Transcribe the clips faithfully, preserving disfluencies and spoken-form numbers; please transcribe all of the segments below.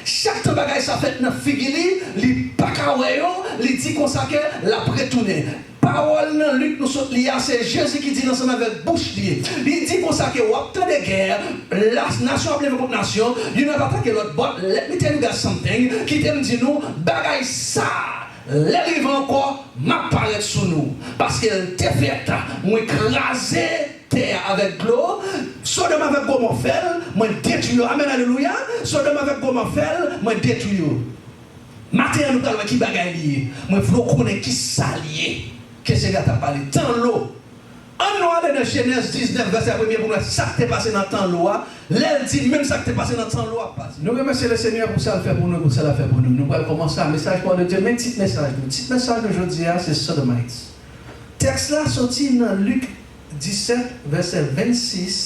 Chak tan bagay sa fèt nan figi li, li pa ka wè yo, li di konsa ke l ap retounen. Pawòl nan Lik nou sot li a, se Jezi ki di l ansanm avèk bouch li. Li di konsa ke w ap tande gè, la, nasyon ap leve kont nasyon, youn ap atake lòt. But let me tell you guys something, kite m di nou, bagay sa, lè l rive ankò, m ap parèt sou nou. Paske l te fèt, mwen kraze tè a avèk dlo, Sodòm avèk Gomò fè l, mwen detwi yo. Amèn, alelouya. Sodòm avèk Gomò fè l, mwen detwi yo. Maten an, nou pral wè ki bagay li ye. Mwen vle w konnen ki sa li ye. Ke Senyè a t ap pale. Tan lo. Ann nou ale nan Jenèz diznèf, vèsè premye, pou nou wè sa k te pase nan tan lo a. Lè l di menm sa k te pase nan tan lo a ap pase. Nou remèsye Lesenyè pou sa l fè pou nou, pou sa l ap fè pou nou. Nou pral kòmanse a mesaj pawòl de Dye, men tit mesaj nou. Tit mesaj nou jodi a, se Sodomites. Tèks la soti nan Lik disèt, vèsè vennsis,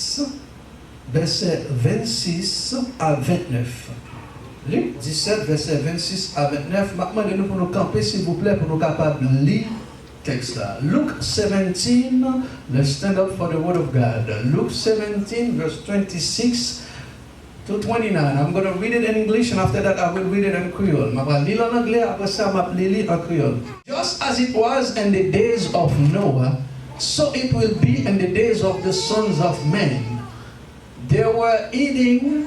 vèsè vennsis a vennèf. Lik disèt, vèsè vennsis a vennèf. M ap mande nou pou nou kanpe, silvouplè, pou nou kapab li tèks la. Luke seventeen, let's stand up for the word of God. Luke seventeen, verse twenty-six to twenty-nine. I'm gonna read it in English, and after that I will read it in Creole. M ap li l an anglè, apre sa m ap li li an kreyòl. Just as it was in the days of Noah, so it will be in the days of the sons of men. They were eating,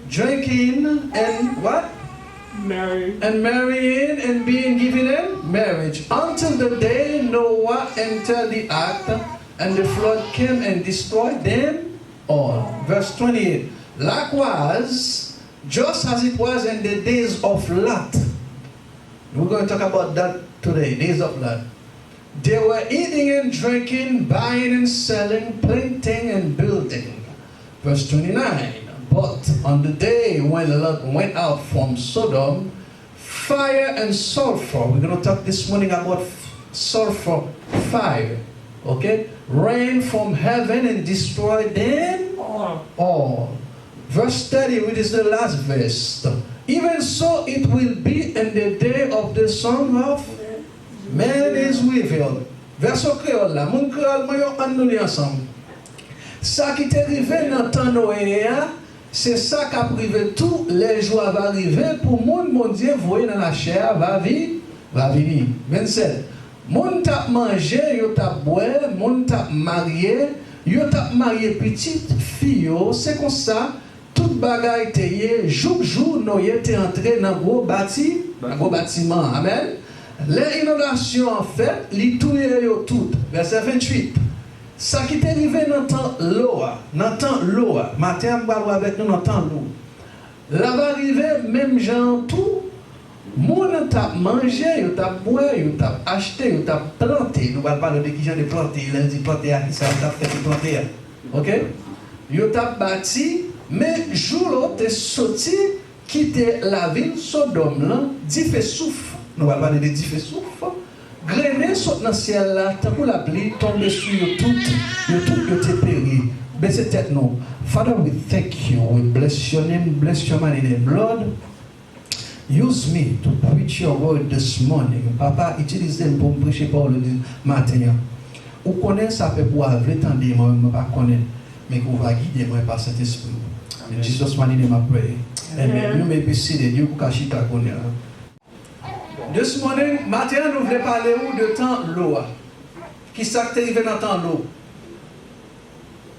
drinking, and what? Married. And marrying and being given in marriage until the day Noah entered the ark and the flood came and destroyed them all. Verse twenty-eight. Likewise, just as it was in the days of Lot. We're going to talk about that today, days of Lot. They were eating and drinking, buying and selling, planting and building. Verse twenty-nine. But on the day when Lot went out from Sodom, fire and sulfur. We're going to talk this morning about sulfur, fire. Okay? Rain from heaven and destroyed them all. Verse thirty, which is the last verse. Even so it will be in the day of the Son of Man is revealed. Vèsyon kreyòl la, moun kreyòl mwen yo, ann nou li ansanm. Sa ki te rive nan tan Noye a, se sa k ap rive tou lè jou a va rive pou moun Bondye voye nan lachè a va vi-, va vini. Vennsèt. Moun t ap manje, yo t ap bwè, moun t ap marye, yo t ap marye pitit fi yo. Se konsa tout bagay te ye jouk jou Noye te antre nan gwo bati-, nan gwo batiman an. Amèn. Lè inondasyon an fèt, li touye yo tout. Vèsè venntuit. Sa ki te rive nan tan Lo a, nan tan Lo a, maten an m pral wè avèk nou nan tan Lo. L ava rive menm jan an tou, moun t ap manje, yo t ap bwè, yo t ap achte, yo t ap plante. Nou pral pale de kijan de plante, lè l di plante a, kisa yo t ap fè ki plante a. Oke? Yo t ap bati, men jou Lo te soti, kite lavil Sodòm lan, dife souf, nou pral pale de dife souf, grennen sot nan syèl la, tankou lapli, tonbe sou yo tout, yo tout yo te peri. Bese tèt nou. Father, we thank you. We bless your name. Bless your mighty name, Lord. Use me to preach your word this morning. Papa, itilize m pou m preche pawòl ou di maten an. Ou konnen sa pèp ou a vle tande, mwen menm mwen pa konnen. Men ke w va gide mwen pa Sentespri w. In Jesus' mighty name I pray. Amen. You may be seated. Ou ka chita kounye a. This morning, maten an, nou vle pale ou de tan Lo a. Kisa k te rive nan tan Lo?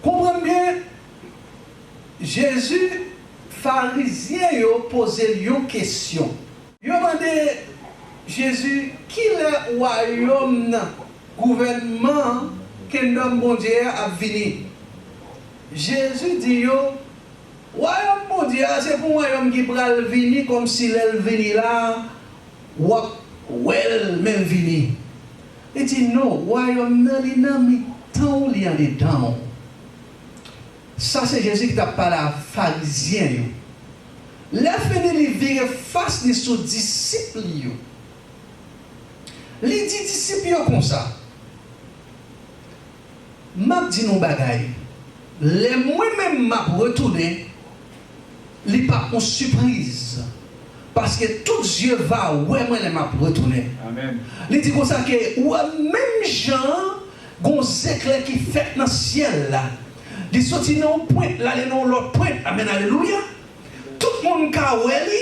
Konprann byen, Jezi, Farizyen yo poze l yon kesyon. Yo mande Jezi, kilè wayòm nan, gouvènman an, kingdom Bondye a ap vini? Jezi di yo, wayòm Bondye a se pou wayòm ki pral vini, kòmsi lè l vini la, w ap wè l menm vini. Li di, non, wayòm nan li nan mitan w, li andedan w. Sa se Jezi ki t ap pale a Farizyen yo. Lè fini, li vire fas li sou disip li yo. Li di disip yo konsa, m ap di nou yon bagay. Lè mwen menm m ap retounen, li p ap yon sipriz. Paske tout zye va wè mwen lè m ap retounen. Amèn. Li di konsa ke ou wè menm jan gon zeklè ki fèt nan syèl la. Li soti nan yon pwent, l ale nan yon lòt pwent. Amèn, alelouya. Tout moun ka wè li,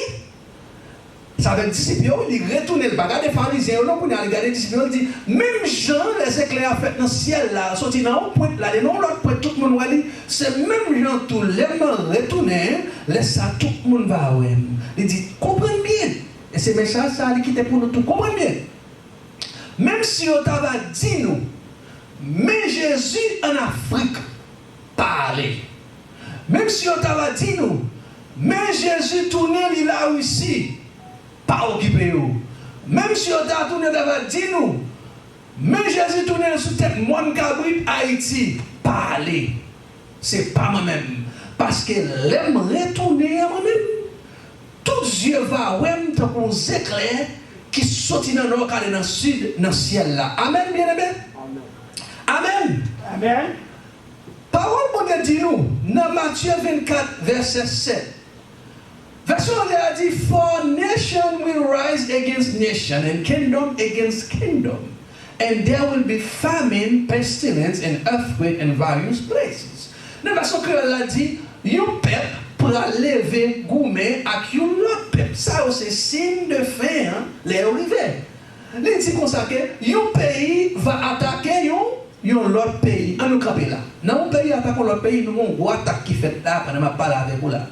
Se avèk disip yo, li retounen, li pa gade Farizyen yo non, kounye a li gade disip yo, li di, menm jan lèzeklè a fèt nan syèl la, soti nan yon pwent, l ale nan yon lòt pwent, tout moun wè li, se menm jan tou, lè m retounen, lè sa a tout moun va wè m. Li di, konprann byen, e se mesaj sa a li kite pou nou tou, konprann byen. Menm si yo ta va di nou, men Jezi ann Afrik, pa ale. Menm si yo ta va di nou, men Jezi tounen li Larisi, pa okipe yo. Menm si yo ta tounen ta va di nou, men Jezi tounen sou tèt mòn kabrit Ayiti, pa ale. Se pa mwen menm. Paske lè m retounen an mwen menm, tout zye va wè m tankou yon zeklè ki soti nan nò k ale nan sid nan syèl la. Amèn, byeneme? Amèn. Amèn. Amèn. Pawòl Bondye di nou nan Matye vennkat, vèsè sèt. Vèsyon anglè a di, for nation will rise against nation, and kingdom against kingdom, and there will be famine, pestilence, and earthquake in various places. Nan vèsyon kreyòl la di, yon pèp pral leve goumen ak yon lòt pèp. Sa yo se siy de fen an, lè yo rive. Li di konsa ke yon peyi va atake yon, yon lòt peyi. Ann nou kanpe la. Nan yon peyi atake yon lòt peyi, nou gen yon gwo atak ki fèt la, pandan m ap pale avèk ou la.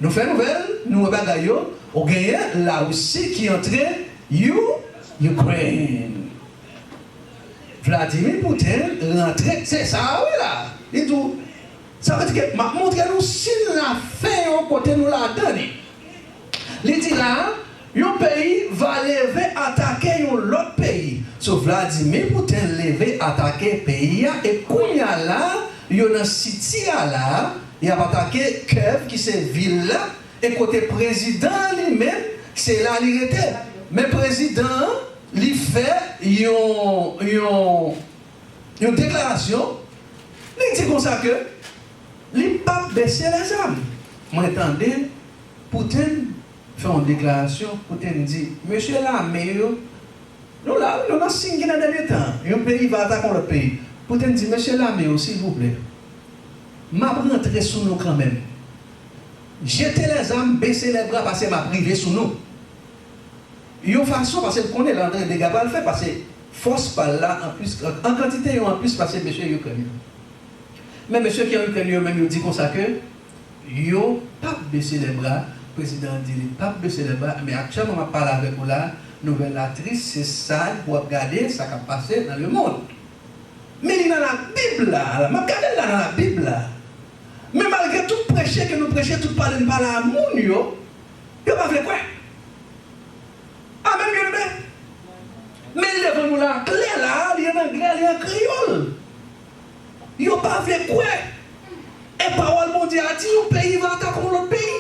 Nou fè nouvèl, nou wè bagay yo, ou genyen Larisi ki antre You, Ukraine. Vladimir Putin rantre, se sa a wi la. Li di w, sa vle di ke m ap montre nou siy lafen yo kote nou ladan li. Li di la, yon peyi va leve atake yon lòt peyi. So Vladimir Putin leve atake peyi a e kounye a la, yo nan siti a la, y ap atake Kiev ki se vil la, e kote prezidan an li menm, se la li rete. Men prezidan an, li fè yon, yon, yon deklarasyon, li di konsa ke li p ap bese lèzam. Mwen tande Putin fè yon deklarasyon, Putin di, mesye lame yo, nou la wi, nou nan siy ki nan dènye tan. Yon peyi va atake yon lòt peyi. Putin di, mesye lame yo, silvouplè, m ap rantre sou nou kanmenm. Jete lèzam, bese lèbra, paske m ap rive sou nou. Yon fason, paske l konnen lè antre dega pral fèt, paske fòs pa l la anplis, an kantite yo anplis pase mesye Ikrèn yo. Men mesye ki an Ikrèn yo menm yo di konsa ke yo p ap bese lèbra, prezidan an di li p ap bese lèbra, men aktyèlman m ap pale avèk ou la, nouvèl la tris, se sad pou w ap gade sa k ap pase nan lemonn. Men li nan Labib la, m ap gade l la nan Labib la. Men malgre tout preche ke nou preche, tout pale n pale a moun yo, yo pa vle kwè. Amèn, byeneme? Men li devan nou la, klè la, li an anglè, li an kreyòl. Yo pa vle kwè. E pawòl Bondye a di, yon peyi va atake yon lòt peyi.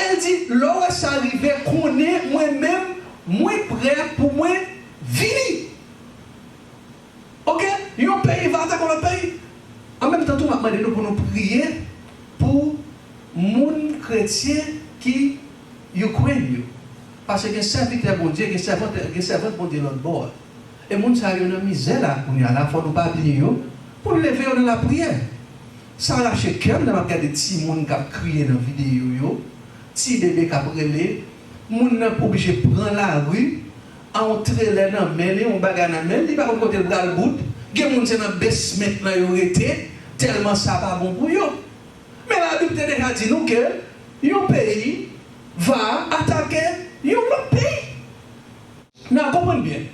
E l di, lè w wè sa rive, konnen mwen menm, mwen prè pou mwen vini. Oke? Yon peyi va atake yon lòt peyi. An menm tan tou, m ap mande nou pou nou priye pou moun kretyen ki Ukraine yo. Paske gen sèvitè Bondye, gen sèvant, gen sèvant Bondye lòt bò a. E moun sa yo nan mizè la kounye a la, fò nou pa bliye yo, pou n leve yo nan lapriyè. Sa rache kè m lè m ap gade timoun k ap kriye nan videyo yo, ti bebe k ap rele, moun nan oblije pran lari, a yon trelè nan men li, yon bagay nan men li, li pa konn kote l pral bout. Gen moun se nan basement nan yo rete, tèlman sa pa bon pou yo. Men Labib te deja di nou ke yon peyi va atake yon lòt peyi. N a konprann byen.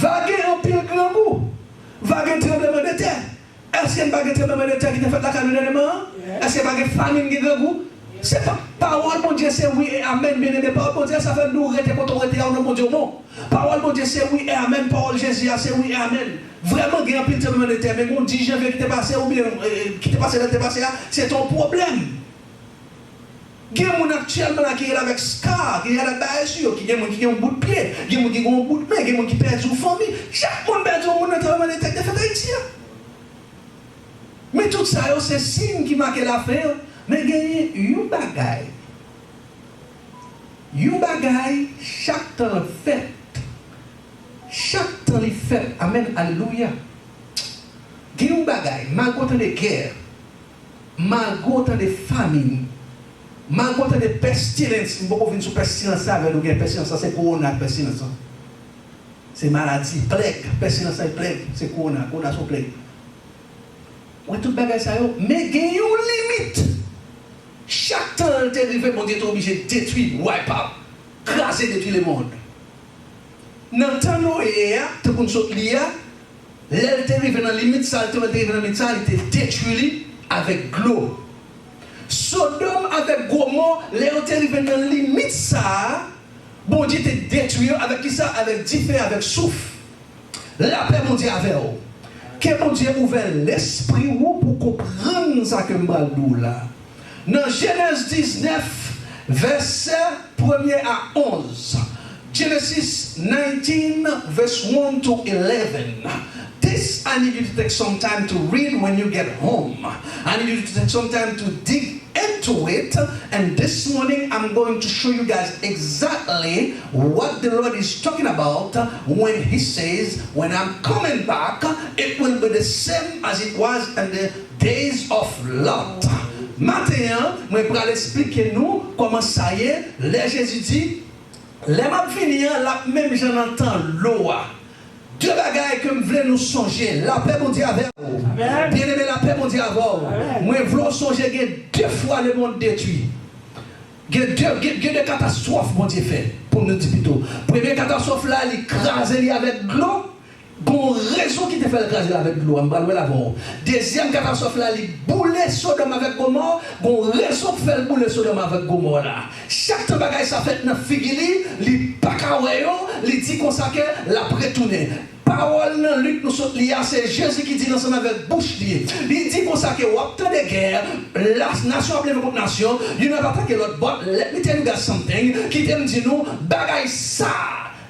Va gen anpil grangou. Va gen tranblemanntè. Èske n pa gen tranblemanntè ki te fèt lakay nou dènyèman an? Èske pa gen famin, gen grangou? Se pa, pawòl Bondye se wi e amèn, byeneme. Pawòl Bondye sa fè nou rete kote w rete a, o non Bondye w bon. Pawòl Bondye se wi e amèn. Pawòl Jezi a se wi e amèn. Vrèman gen anpil tranblemanntè, men gen yon dis janvye ki te pase, oubyen, e, e, ki te pase lè te pase a, se te yon pwoblèm. Gen moun aktyèlman la ki rele avèk scar, ki rele avèk bagay sou yo, ki gen moun ki gen yon bout pye, gen moun ki gen yon bout men, gen moun ki pèdi yon fanmi. Chak moun pèdi yon moun nan tranblemanntè ki te fèt Ayiti a. Men tout sa yo se siy ki make lafen an. Men genyen yon bagay. Yon bagay, chak tan l fèt, chak tan li fèt, amèn, alelouya. Gen yon bagay, malgre w tande gè, malgre w tande famin, Malgre w tande pestilence, m poko vin sou pestilans la, avè nou gen pestilans la, se kowona ak pestilans lan. Se maladi, plèg, pestilans la e plèg, se kowona, kowona se yon plèg. Wè tout bagay sa yo, men gen yon limit. Chak tan l te rive, Bondye te oblije detwi, wipe out, kraze, detwi lemonn. Nan tan Noye a, tankou n sot li a, lè l te rive nan limit sa, l te wè l te rive nan limit sa, li te detwi li avèk dlo. Sodòm avèk Gomò, lè yo te rive nan limit sa a, Bondye te detwi yo avèk kisa? Avèk dife, avèk souf. Lapè Bondye avè w. Ke Bondye ouvè lespri w pou konprann sa ke m pral di w la. Nan Jenèz diznèf, vèsè premye a onz. Genesis nineteen, verse one to eleven. This I need you to take some time to read when you get home. I need you to take some time to dig into it. And this morning, I'm going to show you guys exactly what the Lord is talking about when He says, "When I'm coming back, it will be the same as it was in the days of Lot." Maten an, mwen pral eksplike nou kòman sa ye lè Jezi di, "Lè m ap vini an, l ap menm jan nan tan Lo a." De bagay ke m vle nou sonje, lapè Bondye avè w. Amèn. Byeneme, lapè Bondye avè w. Amèn. Mwen vle w sonje gen de fwa lemonn detwi. Gen de, gen, gen de katastwòf Bondye fè, pou nou di pito. Premye katastwòf la, li kraze li avèk dlo. Gon rezon ki te fè l kraze l avèk dlo a, m pral wè l avè w. Dezyèm katastwòf la, li boule Sodòm avèk Gomò. Gon rezon k fè l boule Sodòm avèk Gomò la. Chak tan bagay sa fèt nan figi li, li pa ka wè yo, li di konsa ke l ap retounen. Pawòl nan Lik nou sot li a, se Jezi ki di l ansanm avèk bouch li. Li di konsa ke w ap tande gè, la, nasyon ap leve kont nasyon, youn ap atake lòt, but let me tell you guys something, kite m di nou, bagay sa,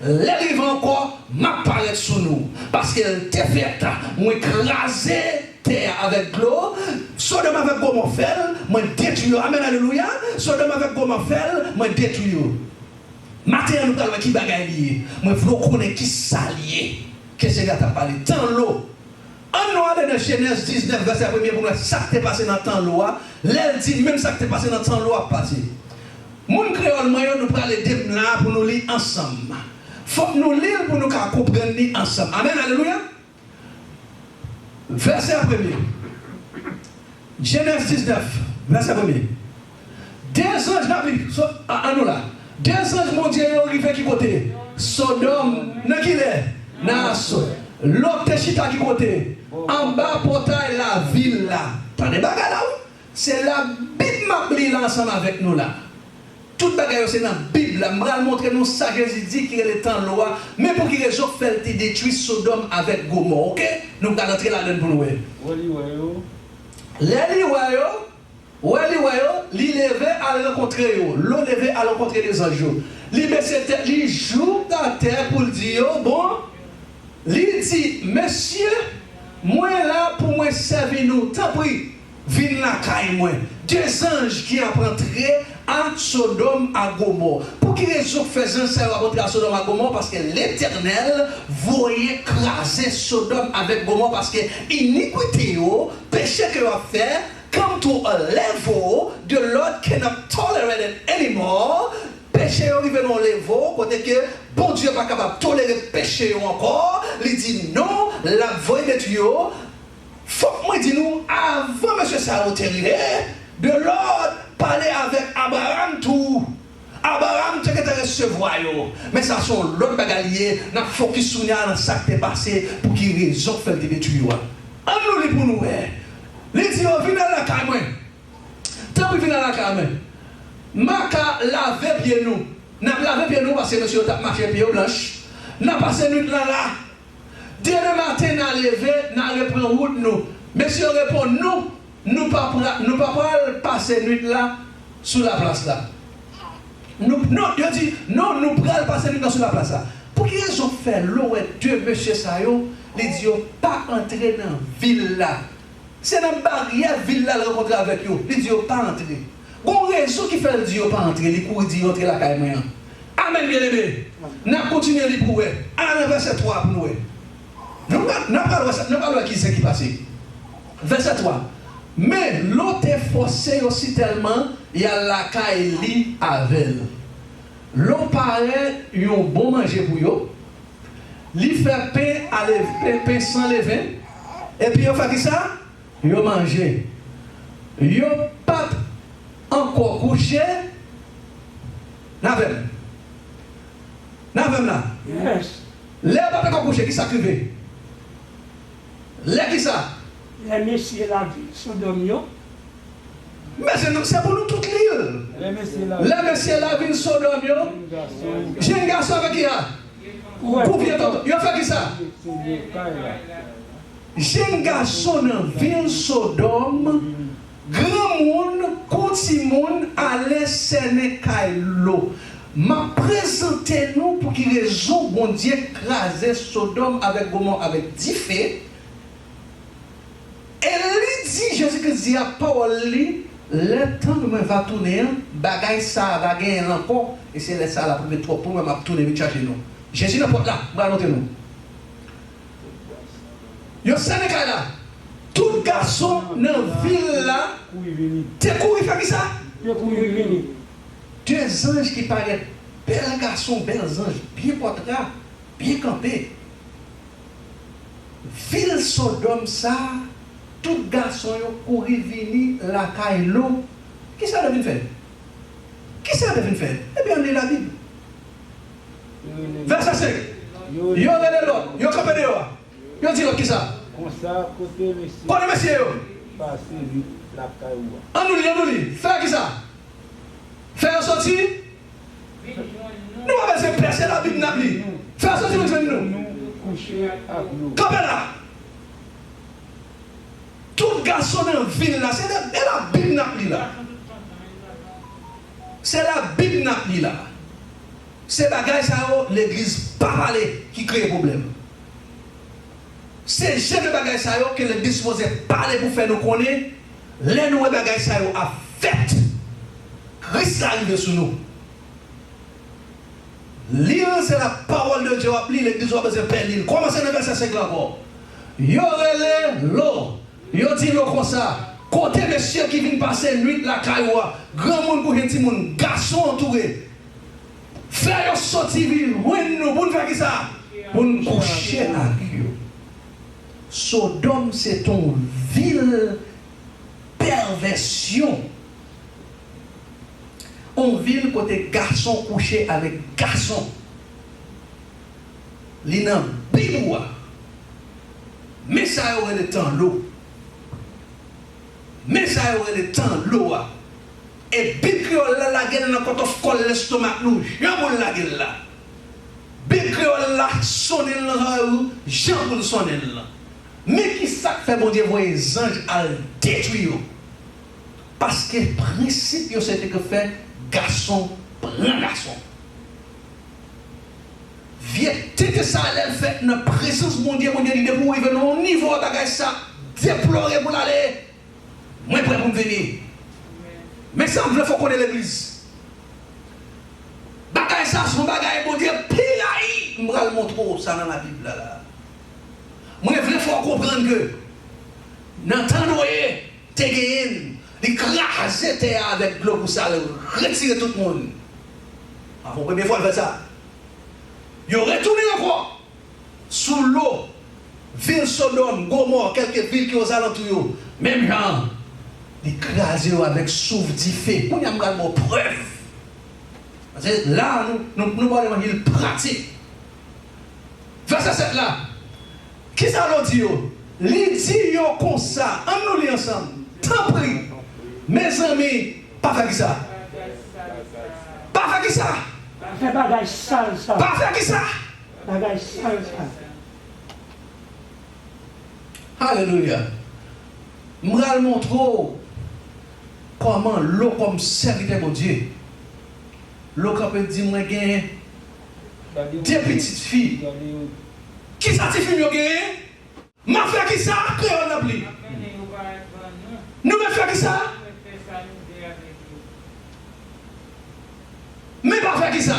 lè l rive ankò, m ap parèt sou nou. Paske l te fèt, mwen kraze tè a avèk dlo, Sodòm avèk Gomò fè l, mwen detwi yo. Amèn, alelouya. Sodòm avèk Gomò fè l, mwen detwi yo. Maten an, nou pral wè ki bagay li ye. Mwen vle w konnen ki sa l ye. Ke Senyè a t ap pale. Tan Lo. Ann nou ale nan Jenèz diznèf, vèsè premye, pou nou wè sa k te pase nan tan Lo a. Lè l di menm sa k te pase nan tan Lo a ap pase. Moun kreyòl mwen yo, nou pral ede m la pou nou li ansanm. Fòk nou li l pou nou ka konprann li ansanm. Amèn, alelouya. Vèsè premye. Jenèz diznèf, vèsè premye. De zanj, n ap li, so, a, ann nou la. De zanj Bondye yo rive ki kote? Sodòm. Nan ki lè? Nan aswè. Lòt te chita ki kote? Anba pòtay lavil la. Tande bagay la, wi. Se Labib m ap li la ansanm avèk nou la. Tout bagay yo se nan Bib la. M pral montre nou sa Jezi di ki rele tan Lo a. Men pou ki rezon k fè l te detwi Sodòm avèk Gomò, oke? Nou pral antre ladan l pou nou wè. Wè li wè yo. Lè li wè yo, wè li wè yo, li leve al rankontre yo. Lo leve al rankontre de zanj yo. Li bese tèt li jouk atè pou l di yo, bon, li di, "Mesye, mwen la pou mwen sèvi nou. Tanpri, vin lakay mwen." De zanj ki ap antre a Sodòm a Gomò. Pou ki rezon k fè zanj sa yo ap antre a Sodòm a Gomò? Paske Letènèl voye kraze Sodòm avèk Gomò, paske inikwite yo, peche ke yo ap fè, come to a level the Lord cannot tolerate it anymore. Peche yo rive nan yon level kote ke Bondye pa kapab tolere peche yo ankò. Li di non, l ap voye detwi yo. Fòk mwen di nou, avan mesye sa yo te rive, the Lord pale avèk Abraram tou. Abraram te gentan resevwa yo. Men sa se yon lòt bagay li ye. N ap fokis kounye a nan sa k te pase, pou ki rezon k fè l te detwi yo a. Ann nou li pou nou wè. Li di yo, "Vin al lakay mwen. Tanpri, vin al lakay mwen. M a ka lave pye nou." N ap lave pye nou paske mesye yo t ap mache pye yo blanch. N a pase nwit lan la. Demen maten, n a leve, n a reprann wout nou. Mesye yo reponn, "Non, nou pa pra-, nou pa pral pase nwit la sou laplas la." Nou, non, yo di, "Non, nou pral pase nwit la sou laplas la." Pou ki rezon k fè lè w wè de mesye sa yo, li di yo pa antre nan vil la? Se nan baryè vil la l rankontre avèk yo. Li di yo pa antre. Gon rezon ki fè l di yo pa antre, li kouri di yo antre lakay mwen an. Amèn, byeneme. N ap kontinye li pou wè. Al nan vèsè twa pou nou wè. Nou pral, n ap pral wè sa, n ap pral wè kisa ki pase. Vèsè twa. Men Lo te fòse yo sitèlman y al lakay li avè l. Lo pare yon bon manje pou yo. Li fè pen a lev-, pen, pen san leven. Epi yo fè kisa? Yo manje. Yo pa t ankò kouche. N avè m? N avè m la? Yes. Lè yo pa t ankò kouche, kisa k rive? Lè kisa? Lè mesye lavil Sodòm yo. Mesye, nou, se pou nou tout li ye. Lè mesye lavil Sodòm yo, jenn gason avèk ki a? Kou pye tonton. Yo fè kisa? Jenn gason nan vil Sodòm, granmoun kou timoun ale sènen kay Lo. M ap prezante nou pou ki rezon Bondye kraze Sodòm avèk Gomò avèk dife. E li di, Jezi Kris di a pawòl li, lè tan mwen va tounen an, bagay sa a va genyen l ankò, e se lè sa a l ap rive twòp pou mwen, m ap tounen vin chache nou. Jezi nan pòt la, m pral montre nou. Yo sènen kay la. Tout gason nan vil la te kouri fè kisa? Te kouri vini. De zanj ki parèt bèl gason, bèl zanj, byen pòtra, byen kanpe. Vil Sodòm sa a, tout gason yo kouri vini lakay Lo. Kisa yo te vin fè? Kisa yo te vin fè? Ebyen, ann li Labib. Vèsè senk. Yo rele Lòt, yo kanpe deyò a. Yo di Lòt kisa? Konsa, kote mesye Kote mesye yo? Pase li lakay ou a. Ann nou li, ann nou li. Fè kisa? Fè yo soti? Nou pa bezwen pè, se Labib n ap li. Fè yo soti vin jwenn nou. Nou kouche ak Lo. Kanpe la. Tout gason nan vil la, se la, e Labib n ap li la. Se Labib n ap li la. Se bagay sa yo legliz pa pale ki kreye pwoblèm. Se jan de bagay sa yo ke legliz sipoze pale pou fè nou konnen, lè nou wè bagay sa yo ap fèt, Kris la rive sou nou. Li l, se la pawòl de Dye w ap li, legliz w ap bezwen pè li l. Kòmanse nan vèsè senk la ankò. Yo rele Lo. Yo di Lo konsa, kote mesye ki vin pase nwit lakay ou a, granmoun kou jenn timoun, gason antoure, fè yo soti vin jwenn nou pou n fè kisa? Pou n kouche ak yo. Sodòm se t on vil pèvèsyon. On vil kote gason kouche avèk gason. Li nan Bib ou a. Men sa yo rele tan Lo. Men sa yo rele tan Lo a. E Bib kreyòl la lage l nan kòtòf kòl lestomak nou, jan pou l lage l la. Bib kreyòl la sonnen l nan zòrèy ou, jan pou l sonnen l la. Men ki sa k fè Bondye voye zanj al detwi yo. Paske prensip yo se te ke fè gason pran gason. Vye tenten sa a, lè l fèt nan prezans Bondye, Bondye di depi w rive nan yon nivo a bagay sa deplore pou l ale, mwen prè pou m vini. Men sa m vle fè w konnen legliz. Bagay sa se yon bagay Bondye pi rayi. M pral montre w sa nan Labib la la. Mwen vle fè w konprann ke nan tan Noye, te genyen l, li kraze tè a avèk dlo pou sa l retire tout moun. A, pou premye fwa l fè sa. Yo retounen ankò sou Lo, vil Sodòm, Gomò, kèlke vil ki ozalantou yo. Menm jan an, li kraze yo avèk souf dife. Kounye a m pral ba w prèv. Paske la, nou, nou, nou ba w levanjil pratik. Vèsè sèt la. Kisa Lo di yo? Li di yo konsa, ann nou li ansanm. Tanpri, mezanmi, pa fè kisa? Pa fè kisa? Pa fè bagay sal sa. Pa fè kisa? Bagay sal sa. Alelouya. M pral montre w kòman Lo kòm sèvitè Bondye. Lo kanpe di mwen gen de pitit fi. Kisa tifi m yo genyen? M ap fè kisa? Kreyòl n ap li. Nou mèt fè kisa? Men pa fè kisa?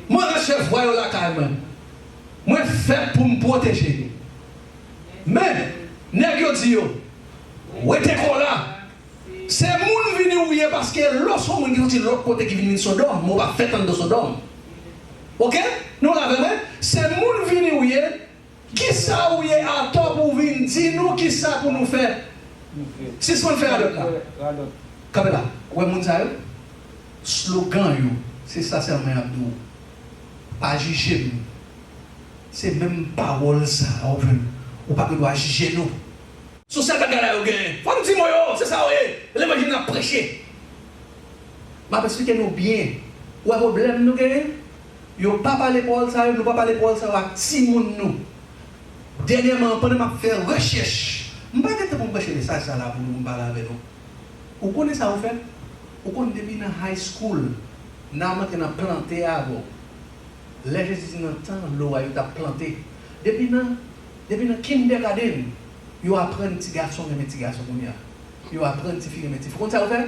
Mwen ran chèf vwa yo lakay mwen. Mwen fèt pou m pwoteje yo. Men, Nèg yo di yo, rete kò la. Se moun vini ou ye paske lò se yon moun ki soti lòt kote ki vin vin Sodòm, men w pa fèt anndan Sodòm. Oke? Nou la avè mwen? Se moun vini ou ye, kisa ou ye atò pou w vin di nou kisa pou nou fè? Sispann fè radòt la. Kanpe la. Ou wè moun sa yo? Slogan yo, se sa sèlman y ap di w. Pa jije m. Se menm pawòl sa a w jwenn. Ou pa gen dwa jije nou. Se sèl bagay la yo genyen. Fò n di mo yo, se sa yo ye. Levanjil n ap preche. M ap esplike nou byen. Ou wè pwoblèm nou genyen? Yo pa pale pawòl sa yo, nou pa pale pawòl sa yo ak timoun nou. Dènyèman, pandan m ap fè rechèch, m pa gen tan pou m preche mesaj sa la pou nou, pou m pale avè nou. Ou konnen sa ou fè? Ou konn depi nan high school, n a rantre nan plante avè w. Lè Jezi di nan tan Nowa yo t ap plante. Depi nan, depi nan kindergarten, yo aprann ti gason renmen ti gason kounye a. Yo aprann tifi renmen tifi. Ou konn sa yo fè?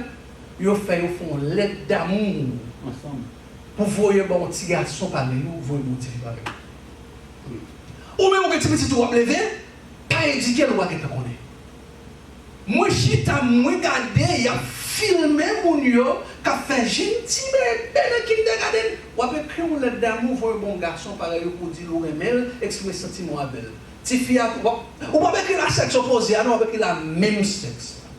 Yo fè yo fè yon lèt damou ansanm pou voye ba yon ti gason pami nou, voye ba yon tifi pami nou. Ou menm ou gen ti pitit ou w ap leve, pa edike l ou pa gentan konnen. Mwen chita, mwen gade, y ap filme moun yo k ap fè jèn ti bebe nan kindergarten. W ap ekri yon lèt damou, voye ba yon gason parèy ou pou w di l ou renmen l, eksprime santiman w avè l. Tifi a, w ap, ou p ap ekri la sèks opoze a, non, w ap ekri la menm sèks la.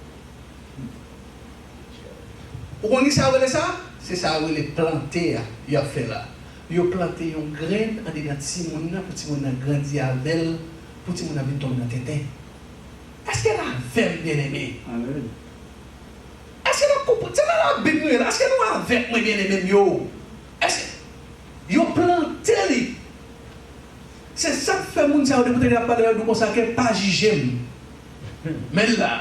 Ou konn ki sa yo rele sa? Se sa yo rele plante a, y ap fè la. Yo plante yon grenn andedan timoun nan pou timoun nan grandi avè l, pou timoun nan vin tonbe nan tenten. Èske n avè m, byeneme? Amèn. Èske n ap konprann? Se nan Labib nou ye la. Èske nou avèk mwen, byeneme m yo? Èske yo plante li? Se sa k fè moun sa yo, depi w tande y ap pale, yo di w konsa ke pa jije m. Men l la.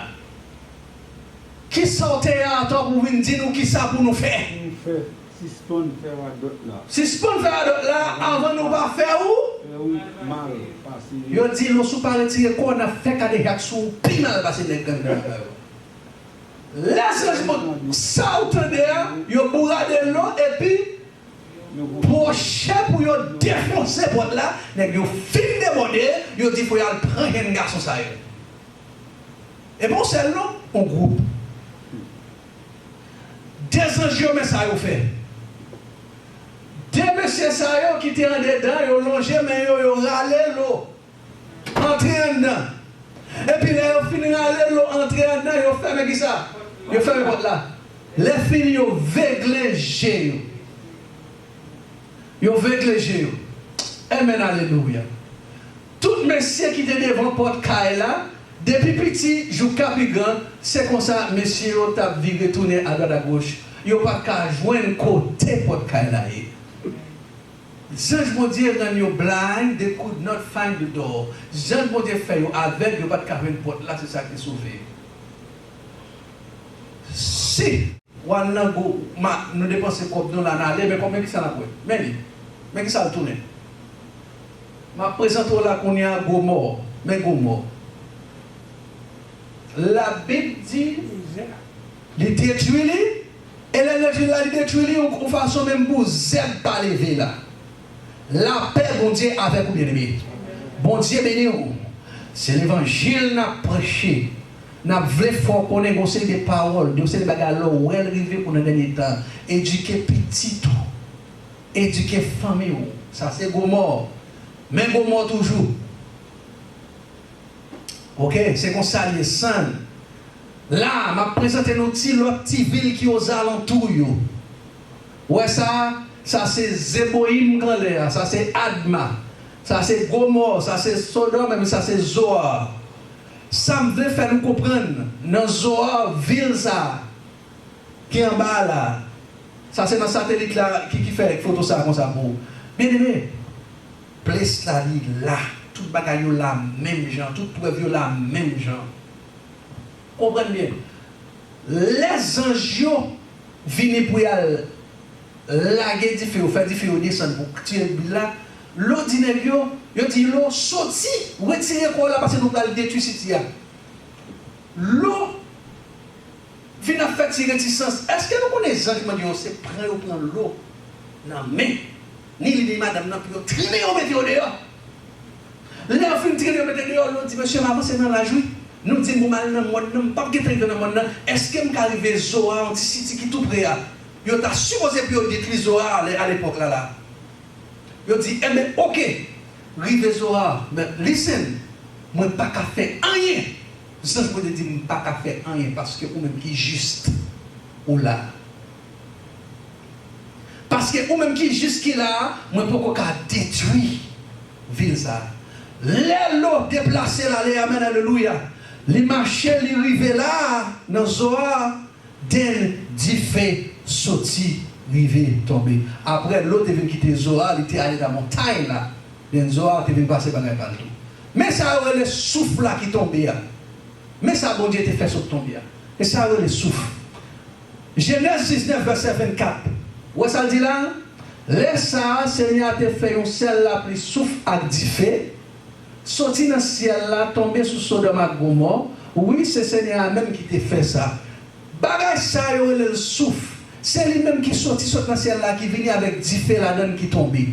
Kisa w te ye atò pou w vin di nou kisa pou nou fè? Pou nou fè, sispann fè radòt la. Sispann fè radòt la anvan nou pa fè ou. Fè ou mal pase yo. Yo di nou si w pa retire kò w, n ap fè kadejak sou ou pi mal pase nèg ganngan sa yo. Lè zanj Bondye, sa w tande a, yo bourade lo epi pwoche pou yo defonse pòt la, nèg yo fin debòde, yo di fò y al pran jèn gason sa yo. E pa yon sèl non, yon gwoup. De zanj yo, men sa yo fè. De mesye sa yo ki te andedan, yo lonje men yo, yo rale lo, antre anndan. Epi lè yo fin rale lo, antre anndan, yo fèmen kisa? Yo fèmen pòt la. Lè fini, yo vegle je yo. Yo vegle je yo. Amen, alelouya. Tout mesye ki te devan pòt kay la, depi piti jouka pi gran, se konsa mesye yo t ap vire tounen adwat agoch. Yo pa t ka jwenn kote pòt kay la ye. Zanj Bondye rann yo blind, they could not find the door. Zanj Bondye fè yo avèg, yo pa t ka jwenn pòt la, se sa ki sove yo. Si w al nan gwo, ma, nou depanse kòb nou la, n ale, men kòb, men kisa n ap wè? Men li. Men kisa l tounen. M ap prezante w la kounye a, Gomò. Men Gomò. Labib di, li detwi li, e lè l detwi l la, li detwi li yon, yon fason menm pou zèb pa leve la. Lapè Bondye avèk ou, byeneme. Bondye beni w. Se levanjil n ap preche. N ap vle fè w konnen gen yon seri de pawòl, gen yon seri de bagay lè w wè l rive pou nan dènye tan. Edike pitit ou. Edike fanmi w. Sa se gwo mò. Men gwo mò toujou. Oke, se konsa l ye, sann. La, m ap prezante nou ti lòt ti vil ki ozalantou yo. Ou wè sa? Sa se Zeboyim k anlè a, sa se Adma, sa se Gomò, sa se Sodòm, epi sa se Zoar. Sa m vle fè nou konprann, nan Zoar, vil sa a, ki anba a la, sa se nan satelit la ki, ki fè foto sa a konsa pou ou. Byeneme, ples la li la, tout bagay yo la menm jan, tout prèv yo la menm jan. Konprann byen. Lè zanj yo vini pou y al lage dife yo, fè dife yo desann pou tiye vil la, Lo di nèg yo, yo di Lo, soti, retire kò w la paske nou pral detwi siti a. Lo vin ap fè ti retisans. Èske nou konnen zanj mande yo se pran yo pran Lo nan men, ni li ni madanm nan pou yo trennen yo mete yo deyò? Lè yo fin trennen yo mete deyò, yo di, "Mesye, m avanse nan laj, wi." Nou di, "Bon, m al nan mòn nan, m p ap gentan rive nan mòn nan. Èske m ka rive Zoar, yon ti siti ki tou pre a?" Yo ta sipoze pou yo detwi Zoar a, lè, alepòk la, la. Yo di, "Enben, oke, rive Zoar, men listen, mwen pa ka fè anyen." Zanj Bondye di, "M pa ka fè anyen, paske ou menm ki jis, ou la." Paske ou menm ki jis ki la a, mwen poko ka detwi vil sa a. Lè Lo deplase l ale, amèn, alelouya, li mache, li rive la a, nan Zoar, then dife soti, rive tonbe. Apre Lo te vin kite Zoar, li te ale nan montay la, then Zoar te vin pase bagay pa l tou. Men sa yo rele souf la ki tonbe a. Men sa Bondye te fè sot tonbe a. E sa yo rele souf. Jenèz diznèf, vèsè vennkat. Ou wè sa l di la? Lè sa a, Senyè a te fè yon sèl lapli souf ak dife soti nan syèl la, tonbe sou Sodòm ak Gomò. Wi, se Senyè a menm ki te fè sa. Bagay sa yo rele l souf. Se li menm ki soti sot nan syèl la, ki vini avèk dife ladan l, ki tonbe.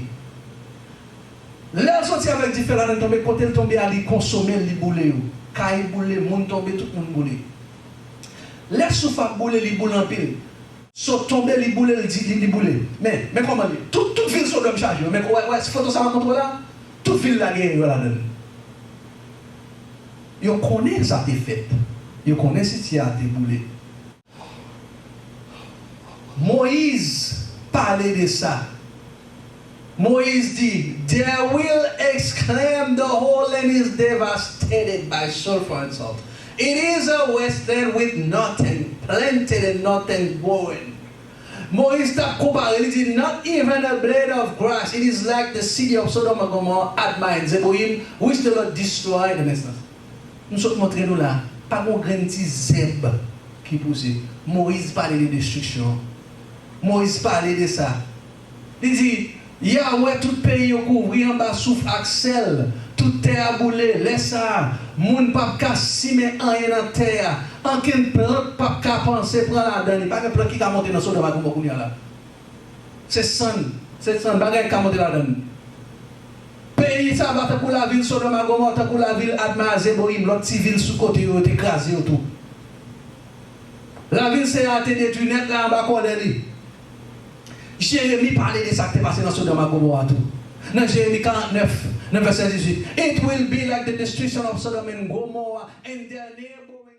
Lè l soti avèk dife ladan l tonbe, kote l tonbe a, li konsome l, li boule yo. Kay boule, moun tonbe, tout moun boule. Lè souf ap boule, li boule anpil. Sot tonbe, li boule, li di, li, li boule. Men, men kòman li ye. Tout, tout vil Sodòm chaje yo. Men, wè, wè, foto sa m ap montre w la, tout vil la gen yo ladan l. Yo konnen sa te fèt. Yo konnen siti a te boule. Moyiz pale de sa. Moyiz di, "They will exclaim, the whole land is devastated by sulfur and salt. It is a wasteland with nothing planted and nothing growing." Moyiz t ap konpare, li di, "Not even a blade of grass. It is like the city of Sodom and Gomorrah, Admah and Zeboim, which the Lord destroyed." M sot montre nou la, pa gen yon grenn ti zèb ki pouse. Moyiz pale de destriksyon. Moyiz pale de sa. Li di, "Yahweh, tout peyi yo kouvri anba souf ak sèl. Tout tè a boule. Lè sa a, moun p ap ka simen anyen nan tè a. Ankenn plant p ap ka panse pran ladan li." Pa gen plant ki ka monte nan Sodòm ak Gomò kounye a la. Se sann, se sann, bagay ka monte ladan l. Peyi sa va tankou lavil Sodòm ak Gomò, tankou lavil Adma a Zeboyim, lòt ti vil sou kote yo, yo te kraze yo tou. Lavil Seyè a te detwi nèt la anba kòlè li. Jeremi pale de sa k te pase nan Sodòm ak Gomò a tou. Nan Jeremi karant nèf, nan vèsè dizuit, "It will be like the destruction of Sodom and Gomorrah and their neighboring